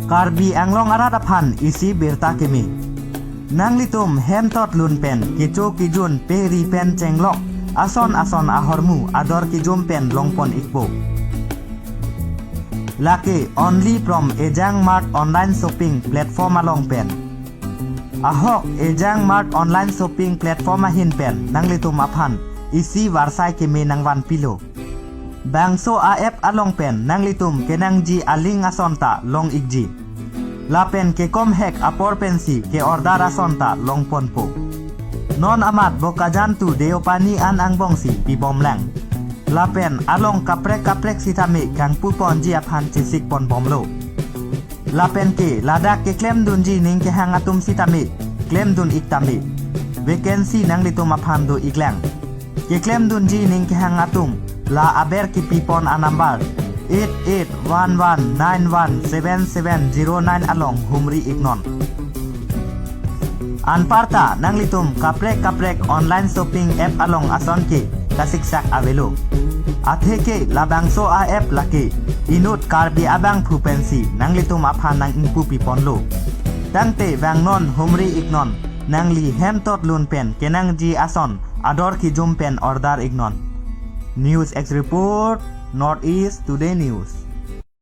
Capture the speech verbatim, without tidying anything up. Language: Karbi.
Karbi Anglong arat aphan isi birta keme. Nanglitum hem tot lun pen kecho kejun peri pen chenglok ason ason ahormu ador kejum pen longpon ikpo. Lake only from Ejang Mart online shopping platform along pen. Ahok Ejang Mart online shopping platform ahin pen nanglitum aphan isi varsai keme nangvanpilo. Bangso a-app along pen nanglitum kenangji a-link ason ta long ikji. Lapen kekom hek apor pensi ke-order ason ta longponpo. Non amat Bokajan to Deopani an angbongsi pibomlang. Lapen along kaprek kaprek sitame kangpuponji aphan chesikponbomlo. Lapen ke ladak keklemdunji ning kehang atum sitame klemdun ik tame. Vacancy nanglitum aphan do iklang. Keklemdunji ning kehang atum la aber kepipon a-number eight eight one one nine one seven seven zero nine along humri iknon. Anparta nanglitum kaprek kaprek online shopping app along ason ke kasiksak avelo. Atheke labangso a-app lake inut Karbi abangphu pensi nanglitum aphan nang-ingpu piponlo. Tangte vangnon, humri iknon, nangli hem tot lun pen kenangji ason ador kejum pen order iknon. News X Report, North East Today News.